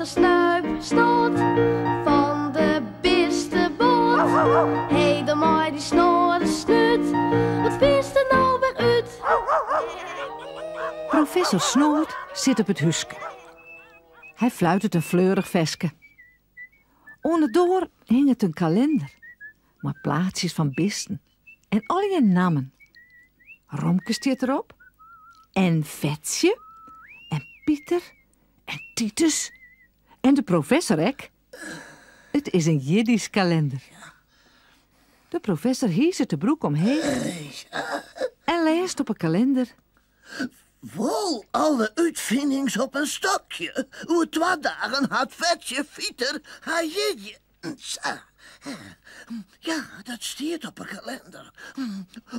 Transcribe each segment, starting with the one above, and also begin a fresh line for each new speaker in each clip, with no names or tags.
Professor Snuip Snoot fan de bisteboat. Hé, dan mei dy snoade snút, wat fynst der no wer út?
Professor Snoot sit op it húske. Hy fluitet in fleurich ferske. Oan de doar hinget in kalinder mei plaatsjes fan bisten en allegear nammen. Romke stiet derop en Fetsje en Piter en Titus en de professor ek. It is in jierdeiskalender. De professor hiset de broek omheech en lêst op 'e kalinder.
Wol alle útfinings op in stokje. Oer twa dagen hat Fetsje Fiter har jierdei. Sa. Ja, dat stiet op 'e kalender.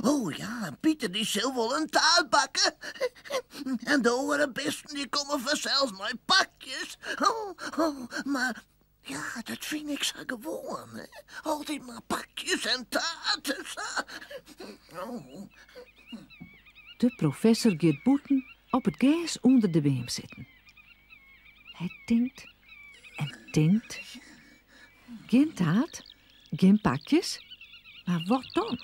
O ja, en Piter dy sil wol in taart bakke. En de oare bisten dy komme fansels mei pakjes. Oh, oh, mar ja, dat fyn ik sa gewoan. Hè? Altyd mar pakjes en taarten. Sa. Oh.
De professor giet bûten op it gers ûnder de beam sitten. Hy tinkt en tinkt. Gjin taart, gjin pakjes, mar wat dan?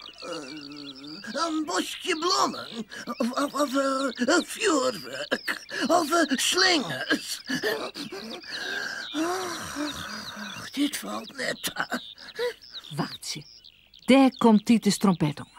In boskje blommen, of, of, of eh, fjoerwurk, of eh, slingers. Och, dit falt net ta.
Wachtsje, dêr komt Titus Trompet oan.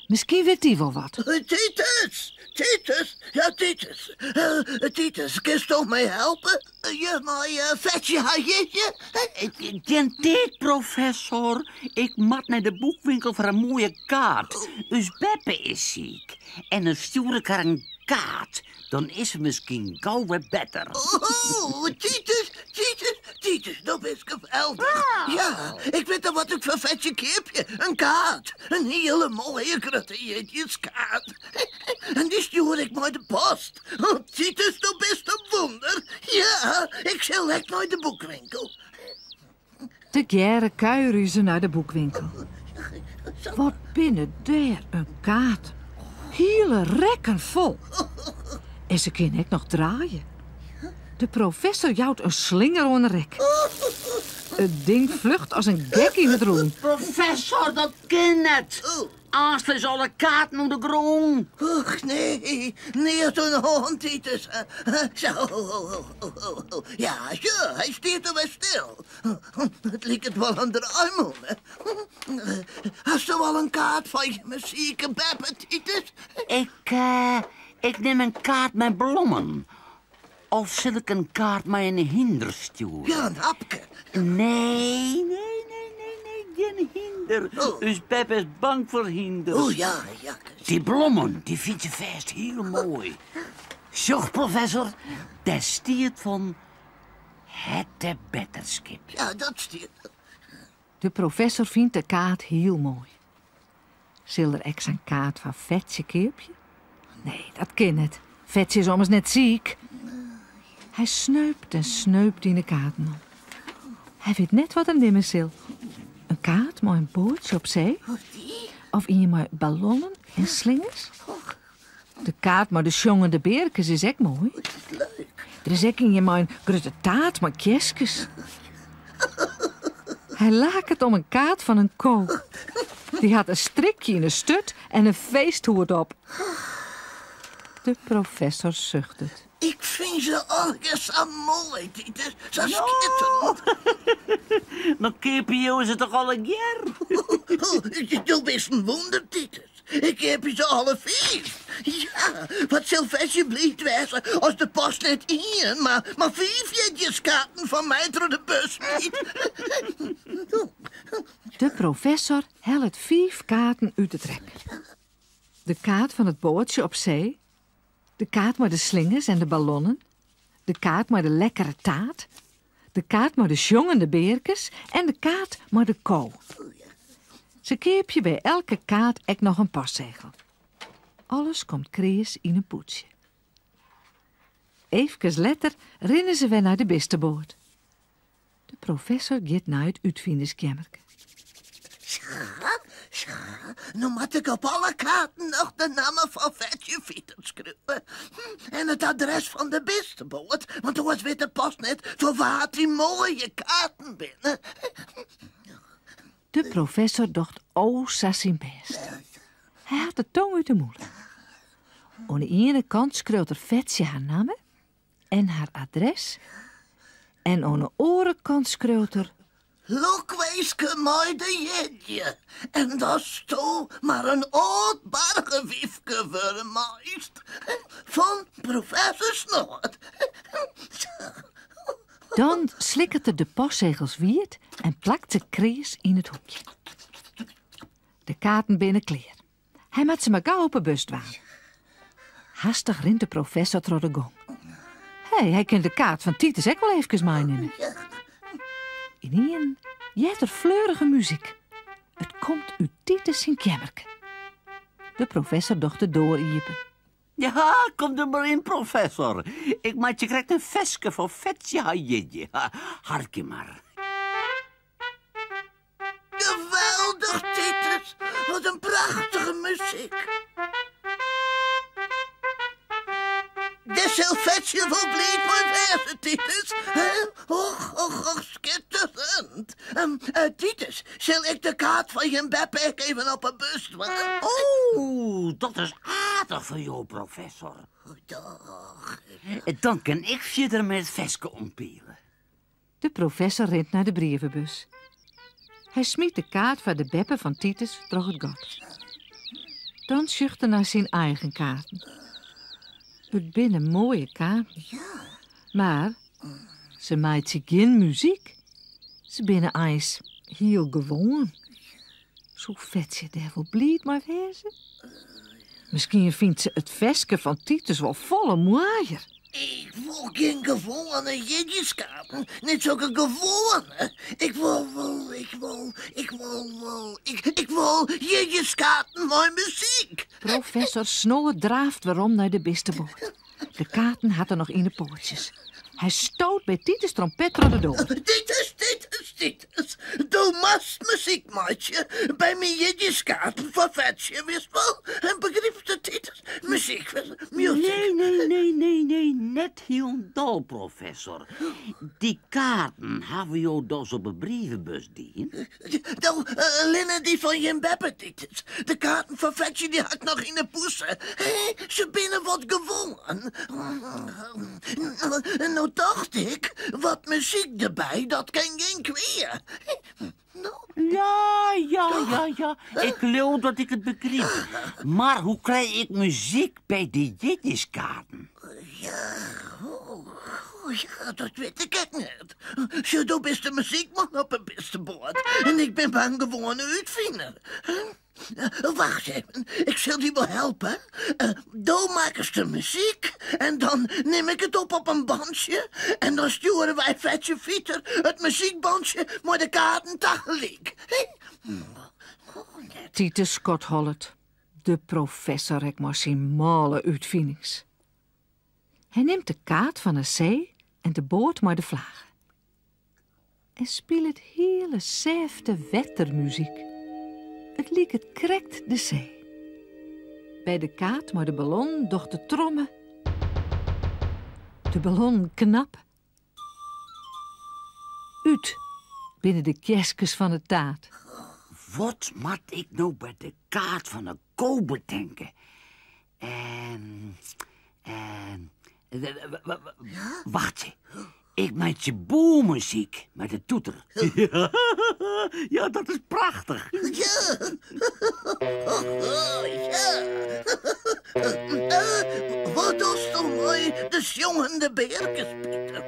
Miskien wit dy wol wat.
Titus, Titus, ja Titus. Eh, Titus, kinsto my helpe? Je mei uh, Fetsje har jierdei?
Gjin tiid, professor. Ik moat nei de boekwinkel foar in moaie kaart. Us beppe is siik en dan stjoer ik har in kaart. Dan is se miskien gau wer better.
Oh, Titus, Titus, Titus, do bist geweldich. Ja, ik wit al wat ik foar Fetsje keapje. In kaart. In hiele moaie grutte jierdeiskaart. En dy stjoer ik mei de post. Oh, Titus, do bist in wûnder. Ja, ik sil ek nei de boekwinkel.
Tegearre kuierje se nei de boekwinkel. Wat binne dêr in kaarten. Hiele rekken fol. En se kinne ek noch draaie. De professor jout in slinger oan 'e rek. It ding flucht as in gek yn it rûn.
Professor, dat kin net. Aanst lizze alle kaarten oan de grûn.
Och nee, neat oan de hân, Titus. Zo, ja, sjoch, hy stiet der wer stil. It liket wol in draaimûne. Hasto al in kaart foar jimme sike beppe, Titus?
Ik, eh, ik nim in kaart mei blommen. Of sil ik in kaart mei in hynder stjoere?
Ja, in hapke.
Nee, nee, nee, nee, nee, gjin hynder.
Oh.
Us beppe is bang foar hynders.
Oh ja, ja.
Dy blommen, dy fynt se fêst hiel moai. Sjoch, professor, dêr stiet fan herte betterskip.
Ja, dat stiet.
De professor fynt de kaart hiel moai. Sil er ek sa'n kaart foar Fetsje keapje? Nee, dat kin net. Fetsje is ommers net siik. Hy sneupt en sneupt yn de kaarten om. Hy wit net wat er nimme sil. In kaart mei in boatsje op see? Of ien mei ballonnen en slingers? De kaart mei de sjongende bearkes is ek moai. Der is ek ien mei in grutte taart mei kerskes. Hy laket om in kaart fan in ko. Dy hat in strikje yn 'e sturt en in feesthoed op. De professor suchtet.
Ik fyn se allegear sa moai, Titus. Sa skitterend.
Dan keapje jo se toch allegear?
Do bist in wûnder, Titus. Ik keapje se alle fiif. Ja, wat sil Fetsje bliid wêze as de post net ien, mar, mar fiif jierdeiskaarten fan my troch de bus smyt.
De professor hellet fiif kaarten út it rek. De kaart fan it boatsje op see, de kaart mei de slingers en de ballonnen, de kaart mei de lekkere taart, de kaart mei de sjongende bearkes en de kaart mei de ko. Se keapje by elke kaart ek noch in postsegel. Alles komt kreas yn in pûdsje. Eefkes letter rinne se wer nei de bisteboat. De professor giet nei it útfinerskeammerke.
Sa, Ja, no moat ik op alle kaarten noch de namme fan Fetsje Fiter skriuwe. Hm, en it adres fan de bisteboat, want oars wit de post net foar wa't dy moaie kaarten binne.
De professor docht o sa syn bêst. Hy hat de tong út de mûle. Oan de iene kant skriuwt er Fetsje har namme en har adres en oan de oare kant skriuwt er
Lokwinske mei de jierdei en datsto mar in âld bargewyfke wurde meist fan professor Snot.
Dan slikket er de postsegels wiet en plakt se kreas yn it hoekje. De kaarten binne klear. Hy moat se mar gau op 'e bus dwaan. Hastich rint de professor troch de gong. Hé, hy kin de kaart fan Titus ek wol eefkes meinimme. Ynienen heart er fleurige muzyk. It komt út Titus syn keammerke. De professor docht de doar iepen.
Ja, kom der mar yn, professor. Ik meitsje krekt in ferske foar Fetsje har jierdei. Harkje mar.
Geweldich, Titus. Wat in prachtige muzyk. Dêr sil Fetsje wol bliid mei wêze, Titus. Och, och, och, skitterend. Titus, sil ik de kaart fan jim beppe ek even op 'e bus dwaan?
O, dat is aardich fan jo, professor.
Doch.
Dan kin ik fierder mei it ferske ompiele.
De professor rint nei de brievebus. Hy smyt de kaart foar de beppe fan Titus troch it gat. Dan sjocht er nei syn eigen kaarten. It binne moaie kaarten. Mar se meitsje gjin muzyk. Se binne eins hiel gewoan. Soe Fetsje dêr wol bliid mei wêze? Miskien fynt se it ferske fan Titus wol folle moaier.
Ik wol gjin gewoane jierdeiskaarten, net sokke gewoane. Ik wol wol, ik wol, ik wol wol, ik, ik wol jierdeiskaarten mei muzyk.
Professor Snoad draaft werom nei de bisteboat. De kaarten hat er noch yn 'e poatsjes. Hy stoot by Titus trompet troch de doar.
Titus, Titus, Titus, do moatst muzyk meitsje by myn jierdeiskaarten foar Fetsje, witst wol? En begrypst it, Titus? Muzyk, music.
Nee, nee, nee, nee, nee, net hielendal, professor. Dy kaarten hawwe jo dochs op 'e brievebus dien?
No, allinne dy fan jim beppe, Titus. De kaarten fan Fetsje dy ha ik noch yn 'e bûse. Se binne wat gewoan. No tocht ik, wat muzyk derby, dat kin gjin kwea. No.
Ja, ja, ja, ja. Ik leau dat ik it begryp. Mar hoe krij ik muzyk by dy jierdeiskaarten?
Ja, oh, ja, dat wit ik ek net. Sjoch, do bist de muzykman op 'e bisteboat en ik bin mar in gewoane útfiner. Wacht even, ik sil dy wol helpe. Do makkest de muzyk en dan nim ik it op op in bantsje en dan stjoere wy Fetsje Fiter it muzykbantsje mei de kaarten tagelyk.
Titus skodhollet. De professor ek mei syn mâle útfinings. Hy nimt de kaart fan 'e see en de boat mei de flage. En spilet hiele sêfte wettermuzyk. It liket krekt de see. By de kaart mei de ballon docht de tromme. De ballonnen knappe. Ut binne de kjerskes fan 'e taart.
Wat moat ik no by de kaart fan 'e ko betinke? En, en, wachtsje. Ik meitsje boermuzyk mei de toeter. Ja, dat is prachtich.
Ja. Ja. Wat dochsto mei de sjongende bearkes, Piter?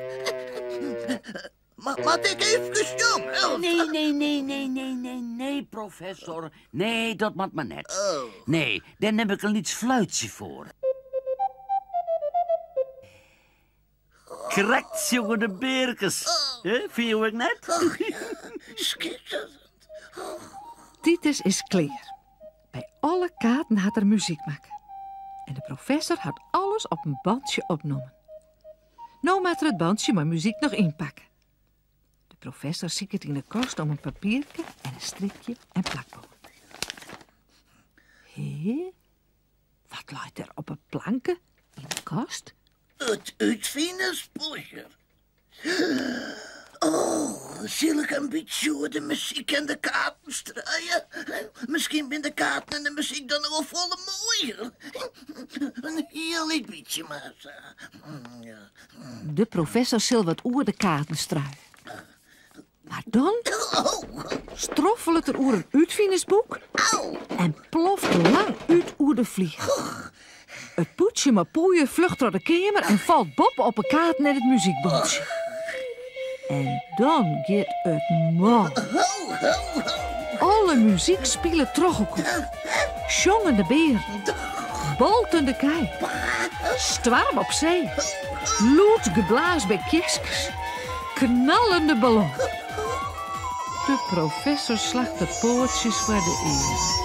Moat ik eefkes sjonge?
Nee, nee, nee, nee, nee, nee, nee, professor. Nee, dat moat mar net.
Oh.
Nee, dêr nim ik in lyts fluitsje foar. Krekt sjongende bearkes. Hè, fine jo ek net?
Och ja, skitterend.
Titus is klear. By alle kaarten hat er muzyk makke. En de professor hat alles op in bantsje opnommen. No moat er it bantsje mei muzyk noch ynpakke. De professor siket yn 'e kast om in papierke en in strikje en plakbân. Hé? Wat leit der op 'e planke yn 'e kast?
It útfinerspoeier. Oh, sil ik in bytsje oer de muzyk en de kaarten struie? Miskien binne de kaarten en de muzyk dan wol folle moaier. In hiel lyts bytsje mar.
De professor sil wat oer de kaarten struie. Mar dan stroffelet er oer in útfinersboek en ploft lang út oer de flier. It pûdsje mei poeier flucht troch de keamer en falt boppe op 'e kaarten en it muzykbantsje. En dan giet it mâl. Alle muzyk spilet troch elkoar. Sjongende bearen, boltende kij, stoarm op see, lûd geblaas by kearskes, knallende ballon. De professor slacht de poatsjes foar de earen.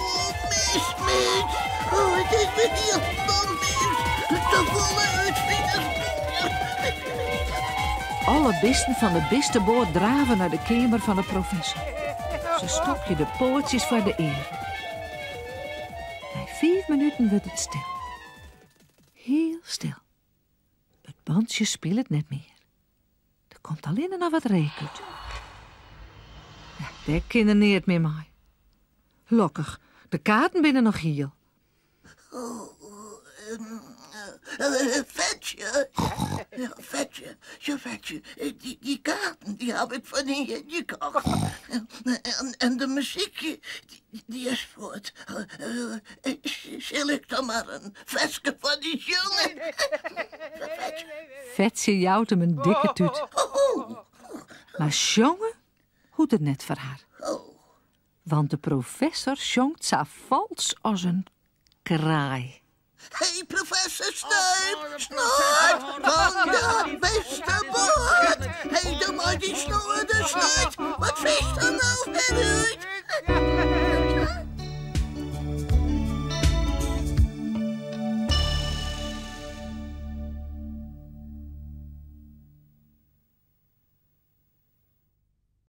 Mis, mis, oh, it is wer hielendal mis. Te folle útfinerspoeier.
Alle bisten fan de bisteboat drave nei de keamer fan de professor. Se stopje de poatsjes foar de earen. Nei fiif minuten wurdt it stil. Hiel stil. It bantsje spilet net mear. Der komt allinne noch wat reek út. Ja, dêr kin er neat mear mei. Lokkich, de kaarten binne noch hiel.
Fetsje, ja, Fetsje, ja, Fetsje, dy, dy kaarten dy haw ik foar dyn jierdei kocht. En, en de muzyk, dy, dy is fuort. Sil ik dan mar in ferske foar dy sjonge?
Fetsje jout him in dikke tút. Mar sjonge hoecht it net foar har. Want de professor sjongt sa fals as in kraai.
Hey, professor Snuip, Snuip, van de...